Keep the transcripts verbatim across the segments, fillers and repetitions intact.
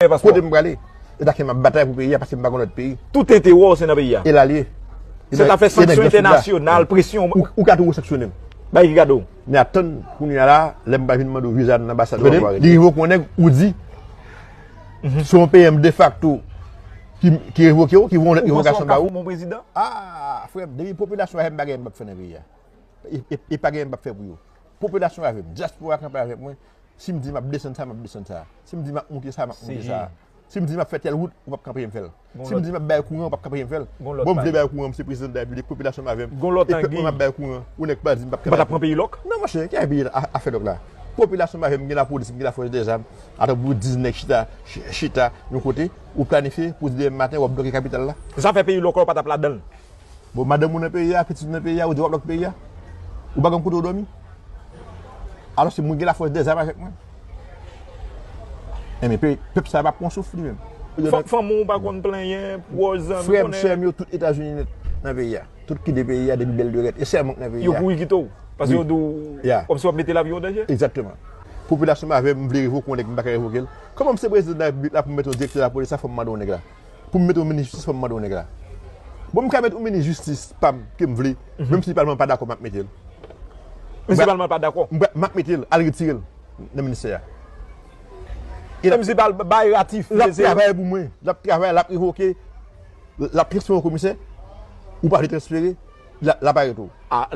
gen paspò. Kote m prale? E ta ke m ap batay pou peyi a, paske m pa gen lòt peyi. Tout enterè w se nan peyi a. E l al ye. Se ta fè sanksyon entènasyonal, presyon. Ou, ou ka toujou sanksyone m. Bagay ki gade w. Men atann, kounye a la, lè m pral vin mande w viza nan anbasad ou, w ap arete. Li rive w konnen ou di, se yon P M defakto ki, ki revoke w, ki voye yon lèt revokasyon ba ou. Ou panse w ap ka fòme yon prezidan? Ah, frè m, depi popilasyon avè m, pa gen anyen m p ap fè nan peyi a. E, e, e pa gen anyen m p ap fè pou yo. Popilasyon avè m, dyaspora kanpe avèk mwen. Si m di m ap desann sa, m ap desann sa. Si m di m ap moute sa, m ap moute sa. Si m di m ap fè tèl wout, ou p ap kanpe m fè l. Si m di m ap bay kouran, ou p ap kanpe m fè l. Bon, m vle bay kouran, m se prezidan de la repiblik, popilasyon m avè m. E pèp mwen m ap bay kouran, ou nèk pa di m p ap kanpe. Ou pa t ap pran peyi lòk? Non, monchè, ki afè lòk la? Popilasyon m avè m, m gen lapolis, m gen lafòs dèzam. Atann pou diz nèg chita, ch-, chita yon kote, ou planifye pou di demen maten, w ap bloke kapital la. Zafè peyi lòk la, ou pa t ap ladan l. Bon, madanm ou nan peyi a, pitit ou nan peyi a, ou di w ap lòk peyi a? Ou pa gen kote w dòmi? Alòske mwen gen lafòs dèzam avèk mwen. Enben, pe-, pèp sa a p ap pran souf li menm. Fanm ou pa konn plenyen, pwòch, zanmi, konnen. Frè m, sè m yo, tout Etazini nèt nan peyi a. Tout kite peyi a depi bèl lorèt. E sè mwen k nan peyi a. Yo kouri kite w. Paske yo di w, kòmsi w ap mete lavi w an danje. Egzakteman. Popilasyon m avè m, m vle revoke yon nèg, m pa ka revoke l. Kòman m se prezidan de la repiblik la pou m mete yon direktè lapolis la, fò m mande yon nèg la. Pou m mete yon minis jistis, fò m mande yon nèg la. Bon, m ka met yon minis jistis pa m ke m vle, menm si palman pa dakò, m ap mete l. Menm si palman pa dakò? M ap mete l, al retire l nan ministè a. Menm si palman pa eratif, l ap travay pou mwen, l ap travay, l ap revoke, l ap transfere yon komisè, ou pa vle transfere, l ap arete w. Ah,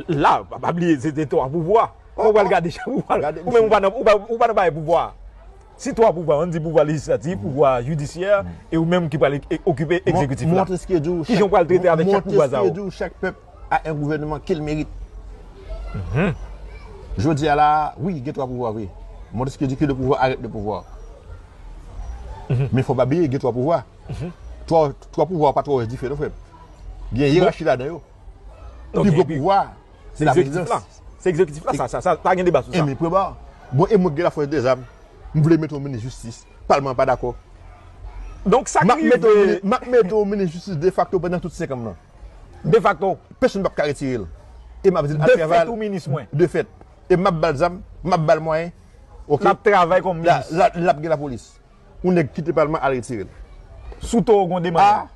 la, pa, pa bliye, se, se twa pouvwa. Ou pral gade chak pouvwa. Ou menm ou pa nan, ou pa, ou pa nan bagay pouvwa. Si twa pouvwa, ann di pouvwa lejislatif, pouvwa jidisyè, e ou menm ki pral e-, okipe egzekitif la. Kijan w pral trete avèk chak pouvwa sa yo? Montesquieu di w, chaque peuple a un gouvernement qu'il mérite. Jodi a la, wi, gen twa pouvwa vre. Montesquieu di que le pouvoir arrête le pouvoir. Men fò pa bliye, gen twa pouvwa. Twa, twa pouvwa pa twò diferan, frè m. Gen yerachi ladan yo. Pi gwo pouvwa, se egzekitif la. Se egzekitif la, sa, sa, sa, pa gen deba sou sa. Enben, preba, bon, e mwen k gen lafòs dèzam, m vle mete yon minis jistis, palman an pa dakò. Donk, sa k rive. M ap mete yon minis jistis defakto pandan tout senk an m nan. Defakto. Pèsonn p ap ka retire l. E m ap di l al travay. Defèt ou minis mwen? Defèt. E m ap ba l zam, m ap ba l mwayen. Oke? L ap travay kòm minis. L ap gen lapolis. Yon nèg kite palman al retire l. Sou to w gon demann.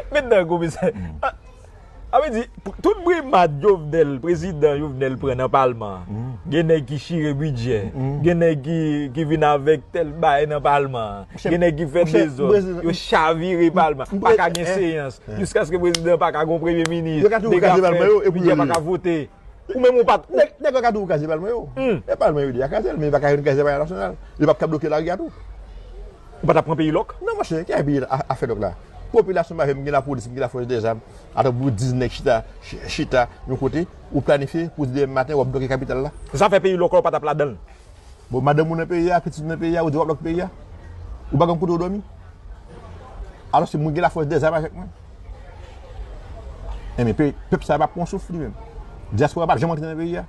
Met nan komisè. A vle di, tout brimad Jovenel, prezidan Jovenel pran nan palman an, gen nèg ki chire bidjè, gen nèg ki, ki vin avèk tèl bagay nan palman an, gen nèg ki fè dezòd, yo chavire palman, pa ka gen seyans, jiskaske prezidan pa ka gon premye minis, nèg ap fè bidjè pa ka vote. Ou menm ou pa t. Nèg, nèg yo ka di w kraze palman yo. E palman yo di a kraze l, men yo pa ka jwenn kraze palman nasyonal. Yo p ap ka bloke lari a tou. Ou pa t ap pran peyi lòk? Non, monchè, ki afè peyi a, afè lòk la? Popilasyon m avè m, m gen lapolis, m gen lafòs dèzam. Atann pou diz nèg chita, ch-, chita yon kote, ou planifye pou di demen maten, w ap bloke kapital la. Zafè peyi lòk la, ou pa t ap ladan l. Bon, madanm ou nan peyi a, pitit ou nan peyi a, ou di w ap lòk peyi a? Ou pa gen kote w dòmi? Alòske mwen gen lafòs dèzam avèk mwen. Enben, pe-, pèp sa a p ap pran souf li menm. Dyaspora p ap janm antre nan peyi a.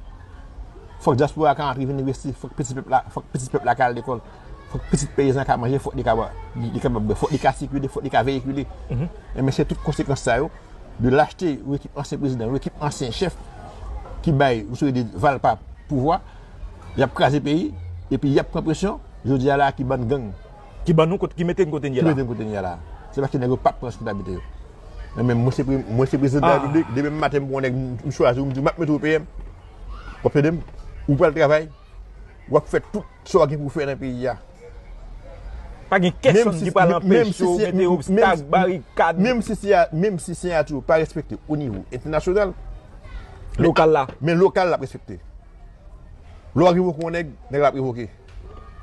Fòk dyaspora a ka antre vin envesti, fòk pitit pèp la, fòk pitit pèp la ka al lekòl, fòk pitit peyizan ka manje, fòk li ka, li, li kapab bwè, fòk li ka sikile, fòk li ka veyikile. Enben, se tout konsekans sa yo de lachte yon ekip ansyen prezidan, yon ekip ansyen chèf ki bay yon seri de valpa pouvwa, y ap kraze peyi, epi y ap pran presyon, jodi a la ki bann gang. Ki ban nou kot, ki mete n kote n ye la. Ki mete n kote n ye la. Se paske nèg yo p ap pran responsablite yo. Men, men mwen se pre-, mwen se prezidan de la repiblik, demen maten m pran yon nèg, m chwazi w, m di w m ap mete w P M. W ap tande m? Ou pral travay, w ap fè tout sa w gen pou w fè nan peyi a. Pa gen kèsonn ki pral anpeche w, mete obstak, barikad. Menm si, menm si siyati w pa respekte o nivo entènasyonal, lokal la, men lokal la ap respekte. Lè w rive w kon nèg, nèg la ap revoke.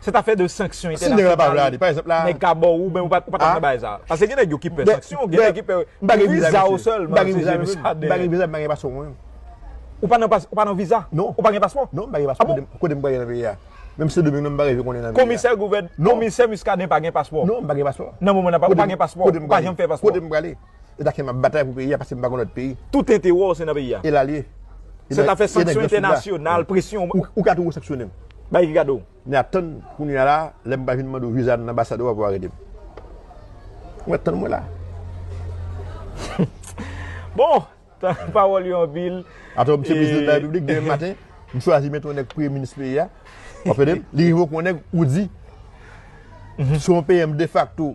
Se ta fè de sanksyon entènasyonal. Si nèg la pa vle ale, pa egzanp la. Nèg ka ba w, men ou pa, ou pa t ap nan bagay sa. Paske gen nèg yo ki pè sanksyon, gen nèg ki pè viza yo sèlman. M pa gen viza, m pa gen viza, m pa gen paspò mwen menm. Ou pa nan pas-, ou pa nan viza? Non. Ou pa gen paspò? Non, m pa gen paspò. Kote m, kote m prale nan peyi a? Menm Sendomeng nan m pa rive konnen nan peyi a. Komisè gouvèn-, komisè Muscadin pa gen paspò? Non, m pa gen paspò. Nan moman nan, ou pa gen paspò? Ou pa janm fè paspò? Kote m prale? E ta ke m ap batay pou peyi a, paske m pa gen lòt peyi. Tout enterè w se nan peyi a. E l al ye. Se ta fè sanksyon entènasyonal, presyon. Ou, ou ka toujou sanksyone m. Bagay ki gade w. Men atann, kounye a la, lè m pral vin mande w viza nan anbasad ou, w ap arete m. Ou mèt tann mwen la. Bon, pawòl yo anpil. Atò, misye prezidan de la repiblik, demen maten, m chwazi mete yon nèg premye minis peyi a. Konprann? Li revoke yon nèg ou di, se yon P M defakto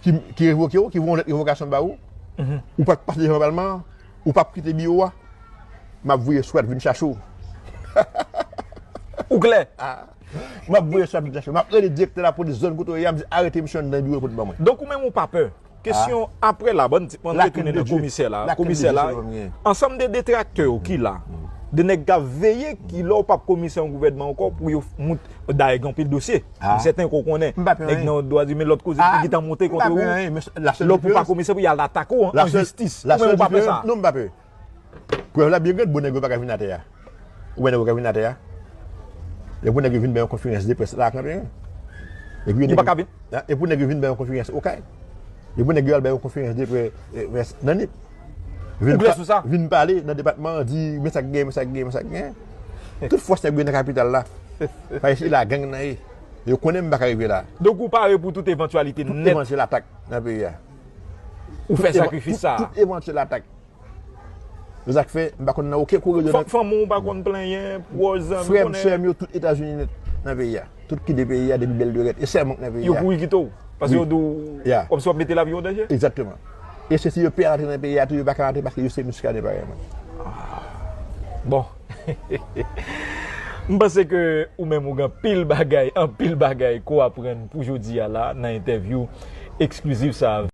ki, ki revoke w, ki voye yon lèt revokasyon ba ou, ou pa t pase devan palman an, ou pa t kite biwo a, m ap voye swat vin chache w. Ou klè? M ap voye swat vin chache w. M ap rele direktè lapolis zòn kote w ye a, m di arete misye anndan biwo l pou l ban mwen. Donk ou menm ou pa pè? Kesyon apre la, bann ti, ann retounen nan komisè la. Komisè la, ansanm de detraktè yo ki la, de nèg k ap veye ki lè w p ap komisè yon gouvènman ankò pou yo moute. Dayè gen anpil dosye. M sèten ke w konnen nèg nan dwa imen, lòt koze ki gentan monte kont ou. Lè w pou pa komisè pou y al atake w an jistis. Ou menm ou pa pè sa? Non, m pa pè. Prèv la byen grand, bon nèg yo pa ka vin atè a. Ou wè nèg yo ka vin atè a? Lè pou nèg yo vin bay yon konferans de près la kanpe. Epi yo pa ka vin? Epi nèg yo vin bay yon konferans Okay. Epi nèg yo al bay yon konferans de près nan Nip. Ou klè sou sa? Vin pale nan depatman an, di men sa k gen, men sa k gen, men sa k gen. Tout fòs nèg yo nan kapital la. Paske se la gang nan ye. Yo konnen m pa ka rive la. Donk ou pare pou tout evantyalite nèt? Tout evantyèl atak nan peyi a. Ou fè sakrifis sa? Tout evantyèl atak. Se sa k fè m pa konn nan okenn kouri yo nan. Fanmi w pa konn plenyen, pwòch, zanmi, konnen. Frè m, sè m yo tout Etazini nèt nan peyi a. Tout kite peyi a depi bèl lorèt. E sè m k nan peyi a. Yo kouri kite w. Paske yo di w kòmsi w ap mete lavi w an danje? Egzakteman. E se si yo pè rantre nan peyi a tou, yo pa ka rantre paske yo se Muscadin parèy mwen. Bon. M panse ke ou menm ou gen anpil bagay, anpil bagay ke w aprann pou jodi a la nan entèvyou eksklizif sa a.